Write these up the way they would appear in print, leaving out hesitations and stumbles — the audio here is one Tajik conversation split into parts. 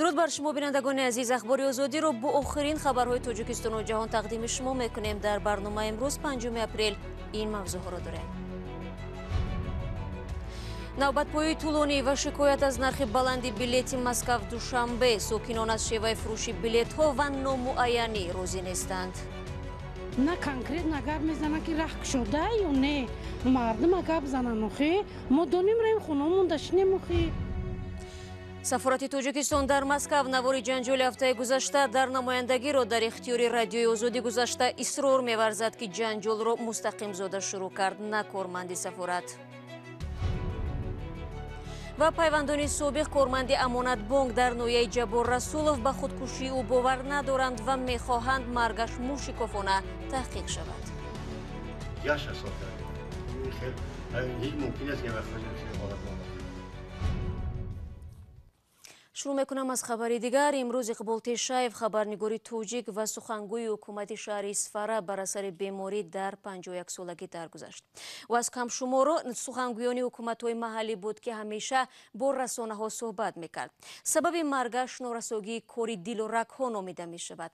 Дуруд бар шумо, бинандагони азиз. Ахбори Озодиро бо охирин хабарҳои Тоҷикистону ҷаҳон тақдими шумо мекунем. Дар барнома имрӯз, 5 апрел, ин мавзӯъҳоро дорем: навбатпоии тӯлонӣ ва шикоят аз нархи баланди билети Москав Душанбе. Сокинон аз шеваи фурӯши билетҳо ва номуайянӣ розӣ нестанд. На конкретно гап мезананд, ки раҳ кушода ё не. Мардума гап зананд охи, мо доним, раем хонамон дашинем охи. Сафорати Тоҷикистон дар Москав навори ҷанҷоли ҳафтаи гузашта дар намояндагиро дар ихтиёри Радиои Озодӣ гузашта, исрор меварзад, ки ҷанҷолро Мустақимзода шурӯъ кард, на корманди сафорат. Ва пайвандони собиқ корманди Амонатбонк дар ноҳияи Ҷаббор Расулов ба худкушии ӯ бовар надоранд ва мехоҳанд маргаш мушикофона таҳқиқ шавад. Яша сол ҳеҷ мумкин нест, ки ҳолат. Шурӯъ мекунам аз хабари дигар. Имрӯз Иқбол Тешаев, хабарнигори тоҷик ва сухангӯи ҳукумати шаҳри Исфара, бар асари беморӣ дар 51 солагӣ даргузашт. Ӯ аз камшуморо сухангӯёни ҳукуматҳои маҳаллӣ буд, ки ҳамеша бо расонаҳо суҳбат мекард. Сабаби маргаш норасогии кори дилу рагҳо номида мешавад.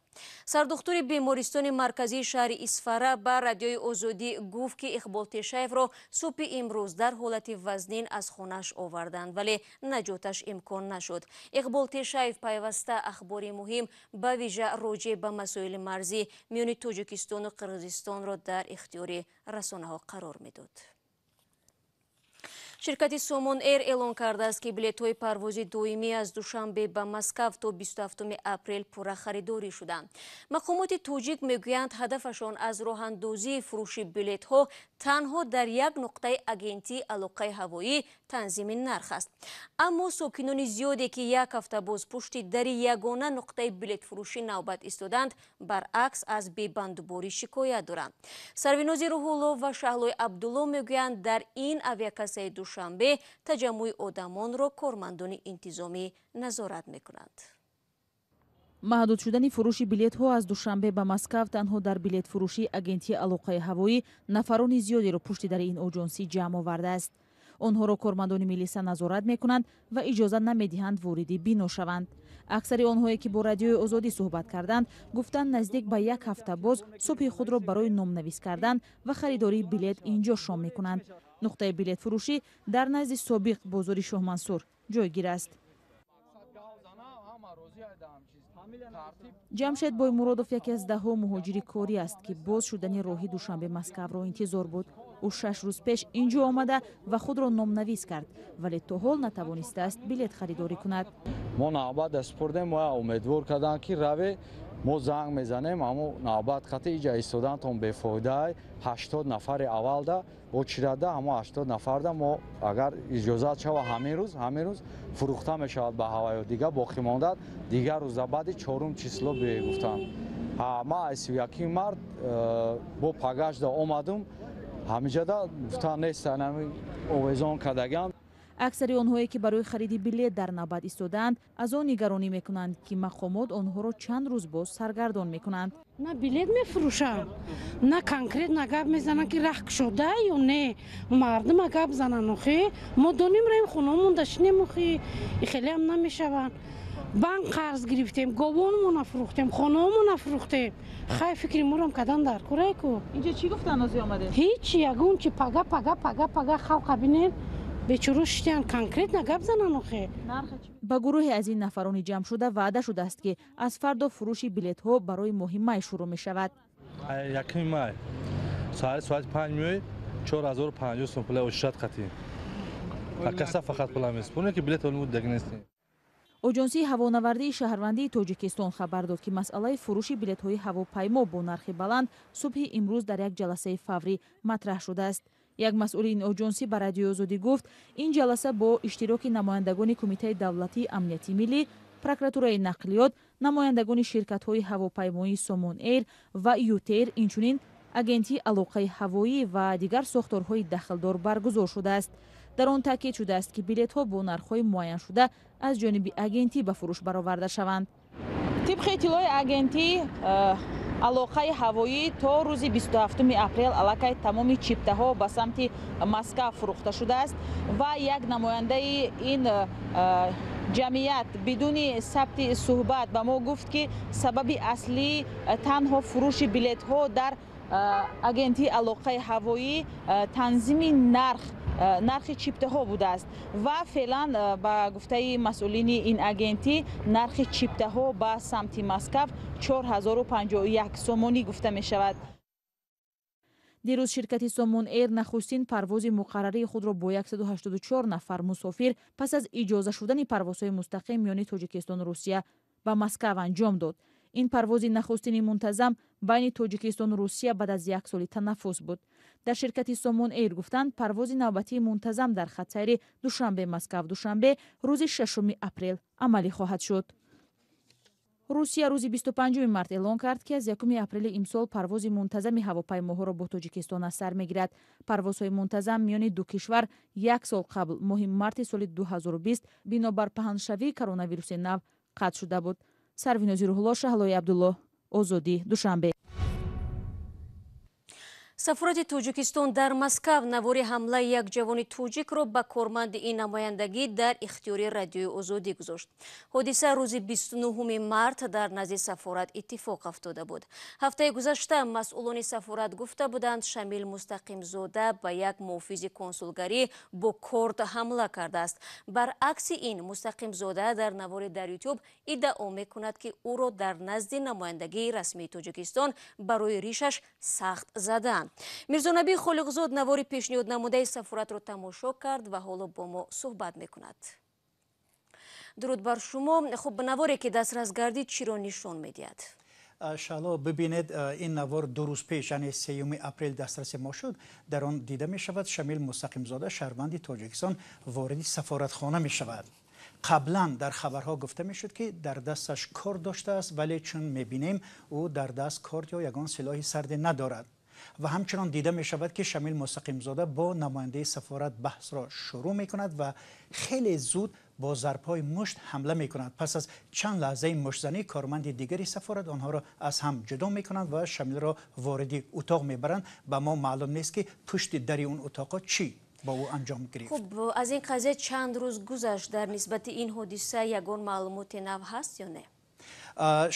Сардухтури бемористони марказии шаҳри Исфара ба Радиои Озодӣ гуфт, ки Иқбол Тешаевро субҳи имрӯз дар ҳолати вазнин аз хонааш оварданд, вале наҷоташ имкон нашуд. Иқбол Тешаев пайваста ахбори муҳим, ба вижа роҷеъ ба масоили марзӣ миёни Тоҷикистону Қирғизистонро дар ихтиёри расонаҳо қарор медод. Ширкати Сомон Эйр эълон кардааст, ки билетҳои парвози доимӣ аз Душанбе ба Москав то 27 апрел пурра харидорӣ шуданд. Мақомоти тоҷик мегӯянд, ҳадафашон аз роҳандозии фурӯши билетҳо танҳо дар як нуқтаи агентии алоқаи ҳавоӣ танзими нарх аст. Аммо сокинони зиёде, ки як ҳафта боз пушти дари ягона нуқтаи билетфурӯшӣ навбат истоданд, баръакс, аз бебандуборӣ шикоят доранд. Сарвинози Рӯҳулло ва Шаҳлои Абдулло мегӯянд, дар ин авиакассаи Душанбе таҷаммӯи одамонро кормандони интизомӣ назорат мекунанд. Маҳдуд шудани фурӯши билетҳо аз Душанбе ба Москав танҳо дар билетфурӯшии агентии алоқаи ҳавоӣ нафарони зиёдеро пушти дари ин оҷонсӣ ҷамъ овардааст. Онҳоро кормандони милиса назорат мекунанд ва иҷоза намедиҳанд вориди бино шаванд. Аксари онҳое, ки бо Радиои Озодӣ суҳбат карданд, гуфтанд, наздик ба як ҳафта боз субҳи худро барои номнавис кардан ва харидории билет инҷо шом мекунанд. Нуқтаи билетфурӯшӣ дар назди собиқ бозори Шоҳмансур ҷойгир аст. Ҷамшед Боймуродов яке аз даҳҳо муҳоҷири корӣ аст, ки боз шудани роҳи Душанбе Москавро интизор буд. Ӯ 6 рӯз пеш инҷо омада ва худро номнавис кард, вале то ҳол натавонистааст билет харидорӣ кунад. Мо навбат супурдем, мо умедвор карданд, ки раве, мо занг мезанем. Амо навбат қати иҷа истоданатон бефоида. 80 нафари аввалда очирада, ҳамо 80 нафарда мо агар иҷозат шава, ҳамин рӯз фурӯхта мешавад ба ҳаваё, дигар боқӣ мондад дигар рӯза баъди чорум число гуфтанд. Ма аз 31 март бо пагашда омадум, ҳамиҷада гуфтан нестан, овезон кардагиам. Аксари онҳое, ки барои хариди билет дар навбат истодаанд, аз он нигаронӣ мекунанд, ки мақомот онҳоро чанд рӯз боз саргардон мекунанд. На билет мефурӯшанд, на конкретно гап мезананд, ки раҳ кушода ё не. Мардума гап зананд охи, мо доним, раем хонамон дашинем охи, хелеам намешаванд. Банк қарз гирифтем, говонмона фурӯхтем, хонаомона фурӯхтем. Хай, фикри морам кадан дар курай ку. Инҷо чӣ гуфтанд, озӣ омадед? Ҳеҷ ягон чи. Пага, пага, пага, пага халқа бинем, бечоро шитян. Конкретно гап занан охе. Ба гурӯҳе аз ин нафарони ҷамъшуда ваъда шудааст, ки аз фардо фурӯши билетҳо барои моҳи май шурӯъ мешавад. 1 май саҳари соати 5 меои, 4050 сом пула ошишат қатӣ каса фақат пула меспурне, ки билет олмуд нестем. Оҷонсии ҳавонавардии шаҳрвандии Тоҷикистон хабар дод, ки масъалаи фурӯши билетҳои ҳавопаймо бо нархи баланд субҳи имрӯз дар як ҷаласаи фаврӣ матраҳ шудааст. Як масъули ин оҷонсӣ ба Радиои Озодӣ гуфт, ин ҷаласа бо иштироки намояндагони Кумитаи давлатии амнияти миллӣ, прокуратураи нақлиёт, намояндагони ширкатҳои ҳавопаймоии Сомон Эйр ва Ютэйр, инчунин агентии алоқаи ҳавоӣ ва дигар сохторҳои дахлдор баргузор шудааст. Дар он таъкид шудааст, ки билетҳо бо нархҳои муайяншуда аз ҷониби агентӣ ба фурӯш бароварда шаванд. Тибқи иттилои агентӣ алоқаи ҳавоӣ, то рӯзи 27 апрел аллакай тамоми чиптаҳо ба самти Москав фурӯхта шудааст ва як намояндаи ин ҷамъият бидуни сабти суҳбат ба мо гуфт, ки сабаби аслӣ танҳо фурӯши билетҳо дар агентии алоқаи ҳавоӣ танзими нархи чиптаҳо будааст ва феълан, ба гуфтаи масъулини ин агентӣ, нархи чиптаҳо ба самти Москав 4051 сомонӣ гуфта мешавад. Дирӯз ширкати Сомон Эйр нахустин парвози муқаррарии худро бо 184 нафар мусофир пас аз иҷоза шудани парвозҳои мустақим миёни Тоҷикистону Русия ба Москав анҷом дод. Ин парвози нахустини мунтазам байни Тоҷикистону Русия баъд аз як соли танаффус буд. Дар ширкати Сомон Эйр гуфтанд, парвози навбатии мунтазам дар хатсайри Душанбе Москав Душанбе рӯзи 6 апрел амалӣ хоҳад шуд. Русия рӯзи 25 март эълон кард, ки аз 1 апрели имсол парвози мунтазами ҳавопаймоҳоро бо Тоҷикистон аз сар мегирад. Парвозҳои мунтазам миёни ду кишвар як сол қабл, моҳи марти соли 2020, бинобар паҳншавии коронавируси нав қатъ шуда буд. Сарвинози Рӯҳулло, Шаҳлои Абдулло, Озодӣ, Душанбе. Сафорати Тоҷикистон дар Москав навори ҳамлаи як ҷавони тоҷикро ба корманди ин намояндагӣ дар ихтиёри Радиои Озодӣ гузошт. Ҳодиса рӯзи 29 март дар назди сафорат иттифоқ афтода буд. Ҳафтаи гузашта масъулони сафорат гуфта буданд, Шамил Мустақимзода ба як муҳофизи консулгарӣ бо корд ҳамла кардааст. Баръакси ин, Мустақимзода дар навори дар Ютуб иддао мекунад, ки ӯро дар назди намояндагии расмии Тоҷикистон барои ришаш сахт задаанд. Мирзонаби Холиқзод навори пешниҳод намудаи сафоратро тамошо кард ва ҳоло бо мо суҳбат мекунад. Дуруд бар шумо. Хуб, наворе ки дастрас гардид, чиро нишон медиҳад? Шаҳло, бибинед, ин навор 2 рӯз пеш, яъне 3 апрел, дастраси мо шуд. Дар он дида мешавад, Шамил Мустақимзода, шаҳрванди Тоҷикистон, вориди сафоратхона мешавад. Қаблан дар хабарҳо гуфта мешуд, ки дар дасташ кор доштааст, вале чун мебинем, ӯ дар даст корд ё ягон силоҳи сарде надорад. Ва ҳамчунон дида мешавад, ки Шамил Мустақимзода бо намояндаи сафорат баҳсро шурӯъ мекунад ва хеле зуд бо зарбҳои мушт ҳамла мекунад. Пас аз чанд лаҳзаи муштзанӣ, корманди дигари сафорат онҳоро аз ҳам ҷудо мекунанд ва Шамилро вориди утоқ мебаранд. Ба мо маълум нест, ки пушти дари он утоқҳо чӣ бо ӯ анҷом гирифт. Хуб, аз ин қазия чанд рӯз гузашт. Дар нисбати ин ҳодиса ягон маълумоти нав ҳаст ё не?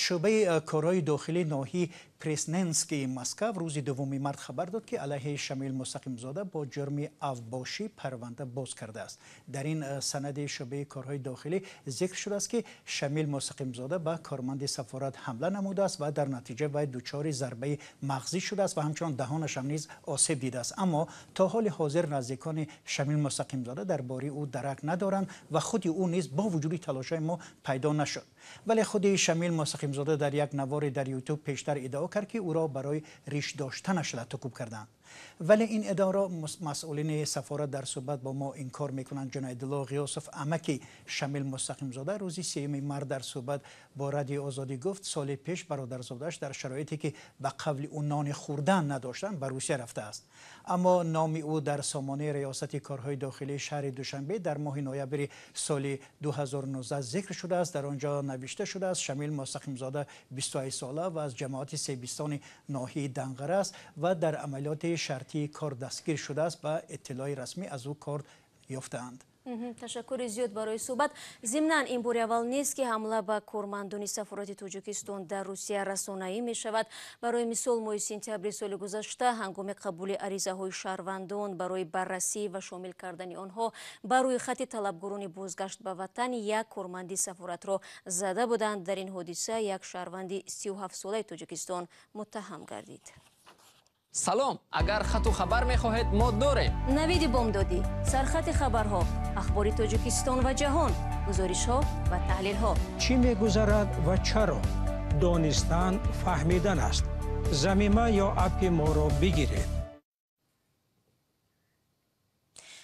Шӯъбаи корҳои дохилии ноҳияи Пресненскии Москав рӯзи 2 март хабар дод, ки алайҳи Шамил Мустақимзода бо ҷурми авбошӣ парванда боз кардааст. Дар ин санади шӯъбаи корҳои дохилӣ зикр шудааст, ки Шамил Мустақимзода ба корманди сафорат ҳамла намудааст ва дар натиҷа вай дучори зарбаи мағзӣ шудааст ва ҳамчунон даҳонаш ҳам низ осеб дидааст. Аммо то ҳоли ҳозир наздикони Шамил Мустақимзода дар бораи ӯ дарак надоранд ва худи ӯ низ бо вуҷуди талошҳои мо пайдо нашуд. Вале худи Шамил Мустақимзода дар як навори дар Ютуб пештар иддао кард, ки ӯро барои риш доштанаш латукӯб карданд. Вале ин иддаоро масъулини сафорат дар суҳбат бо мо инкор мекунанд. Ҷунаидулло Ғиёсов, амаки Шамил Мустақимзода, рӯзи 3 март дар суҳбат бо Радиои Озодӣ гуфт, соли пеш бародарзодааш дар шароите, ки ба қавли ӯ нони хӯрдан надоштанд, ба Русия рафтааст. Аммо номи ӯ дар сомонаи риёсати корҳои дохилии шаҳри Душанбе дар моҳи ноябри соли 2019 зикр шудааст. Дар он ҷо навишта шудааст, Шамил Мустақимзода 28 сола ва аз ҷамоати Себистони ноҳияи Данғара аст ва дар амалиёти шартии кор дастгир шудааст. Ба иттилои расмӣ, аз ӯ корд ёфтаанд. Ташаккури зиёд барои суҳбат. Зимнан, ин бори аввал нест, ки ҳамла ба кормандони сафорати Тоҷикистон дар Русия расонаӣ мешавад. Барои мисол, моҳи сентябри соли гузашта ҳангоми қабули аризаҳои шаҳрвандон барои баррасӣ ва шомил кардани онҳо ба рӯйхати талабгорони бозгашт ба ватан як корманди сафоратро зада буданд. Дар ин ҳодиса як шаҳрванди 37-солаи Тоҷикистон муттаҳам гардид. Салом, агар хату хабар мехоҳед, мо дорем. Навиди бомдодӣ, сархати хабарҳо, ахбори Тоҷикистон ва ҷаҳон, гузоришҳо ва таҳлилҳо. Чӣ мегузарад ва чаро? Донистан фаҳмидан аст. Замима ё аппи моро бигиред.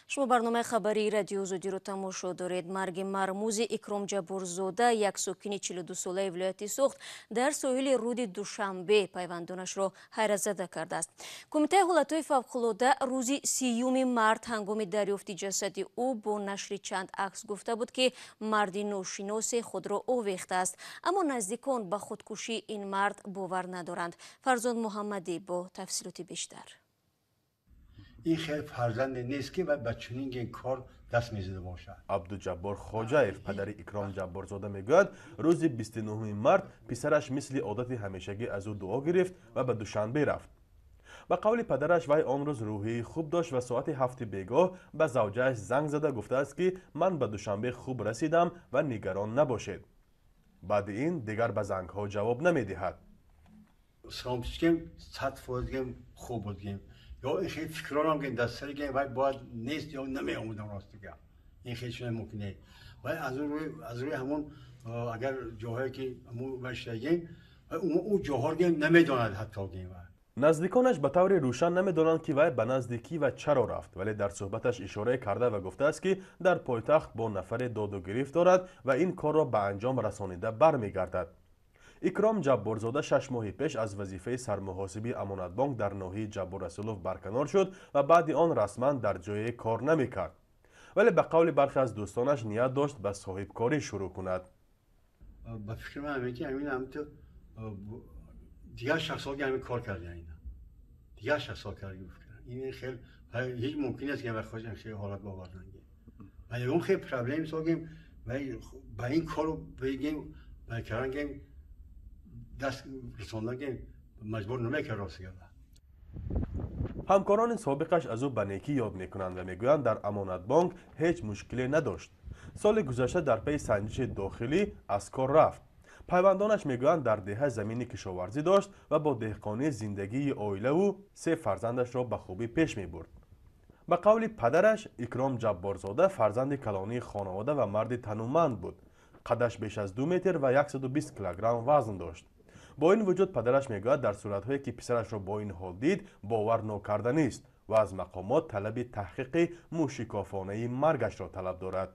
Шумо барномаи хабарии Радиои Озодиро тамошо доред. Марги мармузи Икром Ҷабборзода, як сокини 42-солаи вилояти Суғд, дар соҳили руди Душанбе пайвандонашро ҳайратзада кардааст. Кумитаи ҳолатҳои фавқулода рӯзи 30 март ҳангоми дарёфти ҷасади ӯ бо нашри чанд акс гуфта буд, ки марди ношиносе худро овехтааст. Аммо наздикон ба худкушии ин мард бовар надоранд. Фарзод Муҳаммадӣ бо тафсилоти бештар. Ин хел фарзанде нест ки ба чунин кор даст мезада бошад. Абдуҷаббор Хоҷаев, падари Икром Ҷабборзода, мегӯяд, рӯзи 29 март писараш мисли одати ҳамешагӣ аз ӯ дуо гирифт ва ба Душанбе рафт. Ба қавли падараш, вай он рӯз рӯҳияи хуб дошт ва соати 7 бегоҳ ба завҷааш занг зада гуфтааст, ки ман ба Душанбе хуб расидам ва нигарон набошед. Баъди ин дигар ба зангҳо ҷавоб намедиҳад. Саломатишгем 100% гем хуб будгем. Ё ин хел фикрорам ки дар сари гем вай бояд нест ё намеомудам, рости гап. Ин хел чиз мумкин нест. Вай аз рӯи ҳамон агар ҷоҳое ки вай шудагем, ӯ ҷоҳоро гем намедонад ҳатто гем. Наздиконаш ба таври рӯшан намедонанд, ки вай ба назди кӣ ва чаро рафт, вале дар суҳбаташ ишорае карда ва гуфтааст, ки дар пойтахт бо нафаре доду гирифт дорад ва ин корро ба анҷом расонида бармегардад. Икром Ҷабборзода 6 моҳи пеш аз вазифаи сармуҳосиби Амонатбонк дар ноҳияи Ҷаббор Расулов барканор шуд ва баъди он расман дар ҷое кор намекард. Вале ба қавли бархе аз дӯстонаш ният дошт ба соҳибкорӣ шурӯъ кунад. Ба фикри ман ҳамин ки ҳамин ҳамто дигар шахсҳо ҳамин кор карданд, ина дигар шахсҳо карданд. Ин хел ҳеҷ мумкин нест ки ба хел ҳолат бовардан. Ва ягон хел проблем согем ва ба ин кору бигем ба кардан даст расондан маҷбур намекард, рост гап. Ҳамкорони собиқаш аз ӯ ба некӣ ёд мекунанд ва мегӯянд, дар Амонатбонк ҳеҷ мушкиле надошт. Соли гузашта дар пайи санҷиши дохилӣ аз кор рафт. Пайвандонаш мегӯянд, дар деҳа замини кишоварзӣ дошт ва бо деҳқонӣ зиндагии оилаву 3 фарзандашро ба хубӣ пеш мебурд. Ба қавли падараш, Икром Ҷабборзода фарзанди калонии хонавода ва марди тануманд буд. Қадаш беш аз 2 метр ва 120 килограмм вазн дошт. Бо ин вуҷуд падараш мегӯяд, дар суратҳое ки писарашро бо ин ҳол дид, бовар нокарданист ва аз мақомот талаби таҳқиқи мӯшикофонаи маргашро талаб дорад.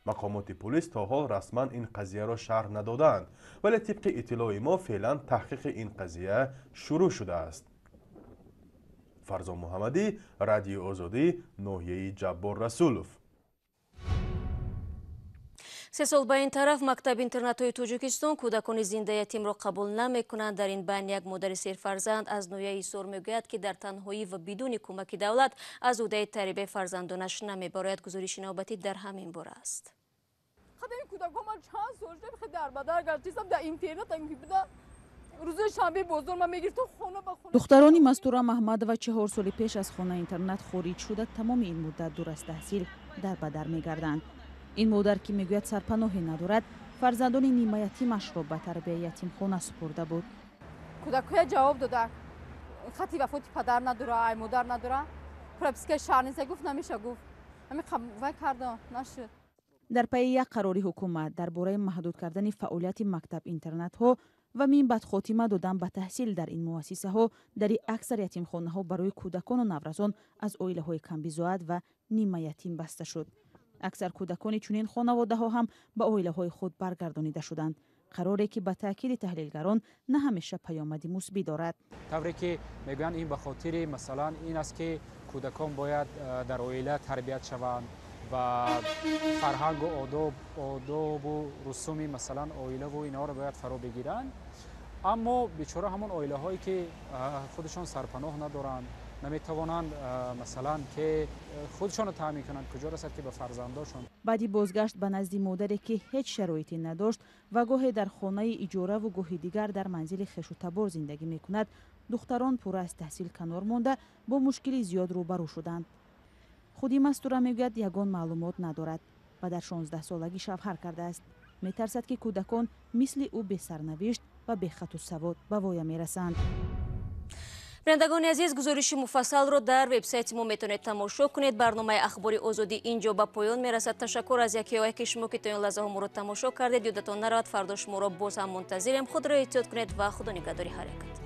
Мақомоти пулис то ҳол расман ин қазияро шарҳ надодаанд, вале тибқи иттилои мо феълан таҳқиқи ин қазия шурӯъ шудааст. Фарзон Муҳаммадӣ, Радиои Озодӣ, ноҳияи Ҷаббор Расулов. 3 сол ба ин тараф мактаб интернатҳои Тоҷикистон кӯдакони зиндаятимро қабул намекунанд. Дар ин байн як модари серфарзанд аз ноҳияи Ҳисор мегӯяд, ки дар танҳоӣ ва бидуни кӯмаки давлат аз ӯҳдаи тарбияи фарзандонаш намебарояд. Гузориши навбатӣ дар ҳамин бора аст. Духтарони Мастура Маҳмадова 4 соли пеш аз хонаи интернат хориҷ шуда, тамоми ин муддат дур аз таҳсил дар ба дар мегарданд. Ин модар, ки мегӯяд сарпаноҳе надорад, фарзандони нимаятимашро ба тарбияи ятимхона супурда буд. Кӯдакҳоя ҷавоб дода, хати вафоти падар надора, ай модар надора, пропискаи шаҳр нест, гуфт намеша, гуфт ҳамин вай карда нашуд. Дар пайи як қарори ҳукумат дар бораи маҳдуд кардани фаъолияти мактаб-интернатҳо ва минбаъд хотима додан ба таҳсил дар ин муассисаҳо, дари аксар ятимхонаҳо барои кӯдакону наврасон аз оилаҳои камбизоат ва нимаятим баста шуд. Аксар кӯдакони чунин хонаводаҳо ҳам ба оилаҳои худ баргардонида шуданд. Қароре ки ба таъкиди таҳлилгарон на ҳамеша паёмади мусбӣ дорад. Тавре ки мегӯянд, ин ба хотири масалан ин аст, ки кӯдакон бояд дар оила тарбият шаванд ва фарҳангу одобу русуми масалан оилаву инҳоро бояд фаро бигиранд. Аммо бечора ҳамон оилаҳое ки худашон сарпаноҳ надоранд, наметавонанд масалан ки худшонро таъмин кунанд, куҷо расад ки ба фарзандошон. Баъди бозгашт ба назди модаре, ки ҳеҷ шароите надошт ва гоҳе дар хонаи иҷораву гоҳи дигар дар манзили хешу табор зиндагӣ мекунад, духтарон пурра аз таҳсил канор монда бо мушкили зиёд рӯбарӯ шуданд. Худи Мастура мегӯяд, ягон маълумот надорад ва дар 16-солагӣ шавҳар кардааст. Метарсад, ки кӯдакон мисли ӯ бесарнавишт ва бехату савод ба воя мерасанд. Бинандагони азиз, гузориши муфассалро дар вебсайти мо метавонед тамошо кунед. Барномаи Ахбори Озодӣ инҷо ба поён мерасад. Ташаккур аз якеяке шумо, ки то ин лаҳзаҳо моро тамошо кардед. Ёдатон наравад, фардо шуморо боз ҳам мунтазирем. Худро эҳтиёт кунед ва худо нигаҳдори ҳар якат.